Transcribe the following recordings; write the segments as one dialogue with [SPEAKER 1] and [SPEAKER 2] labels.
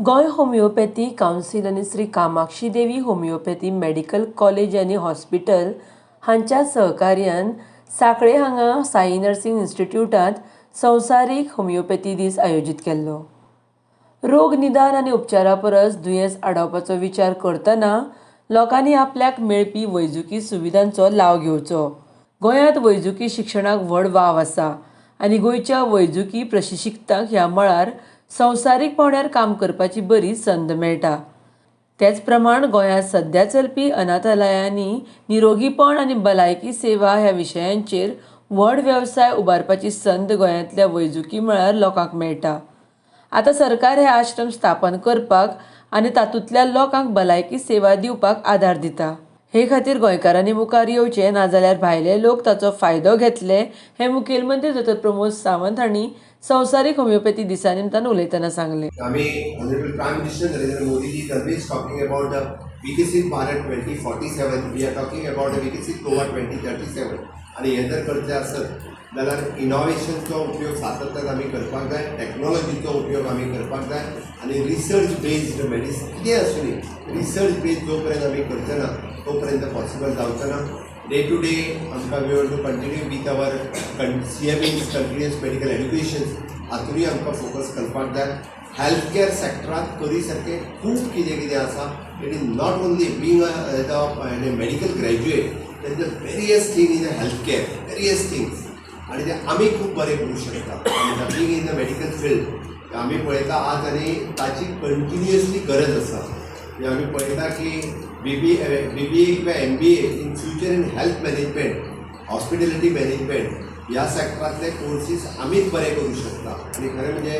[SPEAKER 1] Goa homoeopathy council आनी Shri Kamakshi Devi homoeopathy medical college आनी hospital हांच्या सहकार्यान सांखळे हांगा साई नर्सिंग इन्स्टिट्यूटांत संवसारीक होमिओपॅथी दीस आयोजीत केल्लो. रोग निदान आनी उपचारा परस दुयेंस आडावपाचो विचार करतना लोकांनी आपल्याक मेळपी वैजकी सुविधांचो लाव घेवचो. गोंयांत वैजकी शिक्षणाक व्हड वाव आसा आनी गोंयच्या वैजकी प्रशिक्षितांक ह्या मळार संवसारीक पांवड्यार काम करपाची बरी संद मेळटा. तेच प्रमाण गोंयांत सध्या चलपी अनाथालयांनी निरोगीपण आनी भलायकी सेवा ह्या विशयांचेर व्हड वेवसाय उबारपाची संद गोंयांतल्या वैजकी मळार लोकांक मेळटा. आतां सरकार हे आश्रम स्थापन करपाक आनी तातूंतल्या लोकांक भलायकी सेवा दिवपाक आदार दिता. हे खातीर गोंयकारांनी मुखार येवचें, नाजाल्यार भायले लोक ताचो फायदो घेतले, हें मुखेलमंत्री दोतोर प्रमोद सावंत हांणी संवसारीक होमिओपॅथी दिसा निमतान उलयतना सांगलें.
[SPEAKER 2] आमी Honourable Prime Minister Narendra Modi ji is always talking about the Viksit Bharat 2047. We are talking about the Viksit Goa 2037. आनी हें जर करतले आसत जाल्यार इनोवेशनचो उपयोग सातत्यान आमी करपाक जाय, टॅक्नोलॉजीचो उपयोग आमी करपाक जाय आनी रिसर्च बेस्ड मेडिसीन कितें आसूं, रिसर्च बेस्ड जो पर्यंत आमी करचे ना तो पर्यंत पॉसिबल जावचें ना. डे टू डे आमकां we want to continue with our CMEs, continuous medical education, हातूनय आमकां फोकस करपाक जाय. हेल्थ केअर सेक्टरांत करी सारकें खूब कितें कितें आसा. It is not only being a medical graduate, there is a various thing in the health care, various things, आनी ते आमी खूब बरें करूं शकता. आनी being in the medical field आमी पळयता आज आनी ताची कंटिन्युअसली गरज आसा. म्हणजे आमी पळयता की बीबीए किंवा MBA in future in health management, hospitality management ह्या सेक्टरांतले कोर्सीस आमीच बरे करूं शकता. आनी खरें म्हणजे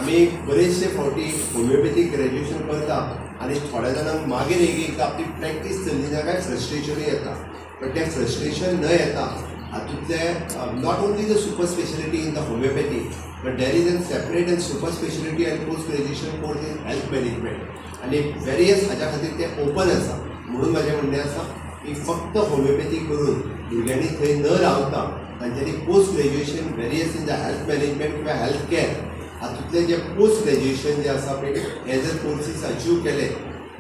[SPEAKER 2] आमी बरेचशे फावटी होमिओपॅथीक ग्रॅज्युएशन करता आनी थोड्या जाणांक मागीर एक एकदां आपली प्रॅक्टीस चल्ली ना काय फ्रस्ट्रेशनूय येता. बट तें फ्रस्ट्रेशन न येता हातूंतले not only the super speciality in the homeopathy, but there is an separate and super speciality and post graduation course in health management आनी वेरियस हाज्या खातीर तें ओपन आसा. म्हणून म्हाजें म्हणणें आसा की फक्त होमिओपॅथी करून भुरग्यांनी थंय न रावता तांच्यांनी post graduation various in the health management किंवा हेल्थ केअर हातूंतलें जे पोस्ट ग्रॅज्युएशन जें आसा पळय, हे जर कोर्सीस अचीव केले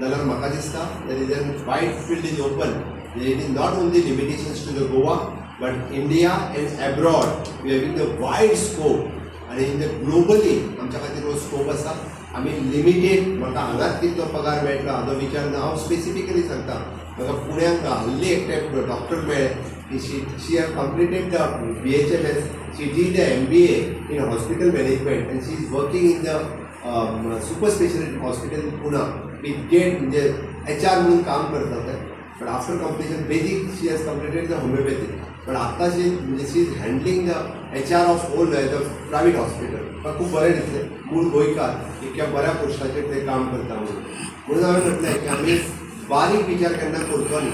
[SPEAKER 2] जाल्यार म्हाका दिसता there is an wide field is open. It is not only limitations to the Goa, but India and abroad we having the wide scope आनी इन the globally आमच्या खातीर हो स्कोप आसा. आमी लिमिटेड म्हाका हांगाच कितलो पगार मेळटलो हाजो विचार ना. हांव स्पेसिफिकली सांगता, म्हाका पुण्याक हल्ली एकटे डॉक्टर मेळ्ळे की she have completed the BHMS, she did the MBA in hospital management and she is working in the super speciality hospital in Pune with gate म्हणजे एचआर म्हणून काम करता ते. But after completion basic she has completed the homeopathy, but आत्ताशी म्हणजे she is handling the HR of whole the private hospital. म्हाका खूब बरें दिसलें, मूळ गोंयकार इतक्या बऱ्या पोस्टाचेर ते काम करता म्हणून. म्हणून हांवें म्हटलें की आमी बारीक विचार केन्ना करचो न्ही.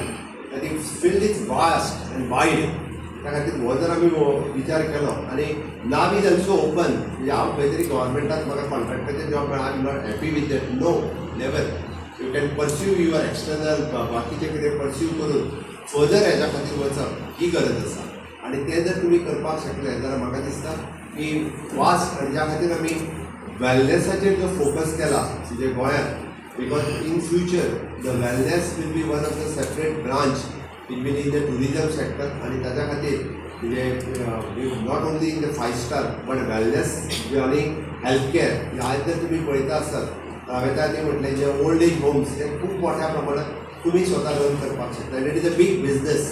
[SPEAKER 2] खातीर field is vast and wide. त्या खातीर हो जर आमी हो विचार केलो आनी नाव is also open. म्हणजे हांव खंय तरी गव्हर्मेंटात म्हाका कॉन्ट्रॅक्टाचेर जॉब मेळ्ळा, I am not happy with that. No, never. You can pursue your external बाकीचें कितें पर्स्यू करून फर्दर हेज्या खातीर वचप ही गरज आसा. आनी तें जर तुमी करपाक शकले जाल्यार म्हाका दिसता की वास्ट. आनी ज्या खातीर आमी वेलनेसाचेर जो फोकस केला म्हणजे गोंयांत, because in future the wellness will be one of the separate branch it will in the tourism sector. आनी ताच्या खातीर म्हणजे not only in the five star but wellness आनी हेल्थ केअर. आयज जर तुमी पळयता आसत तर हांवें त्या आदी म्हटलें, जे ओल्ड एज होम्स हे खूब मोठ्या प्रमाणात तुमी स्वता रन करपाक शकता and it is a big business.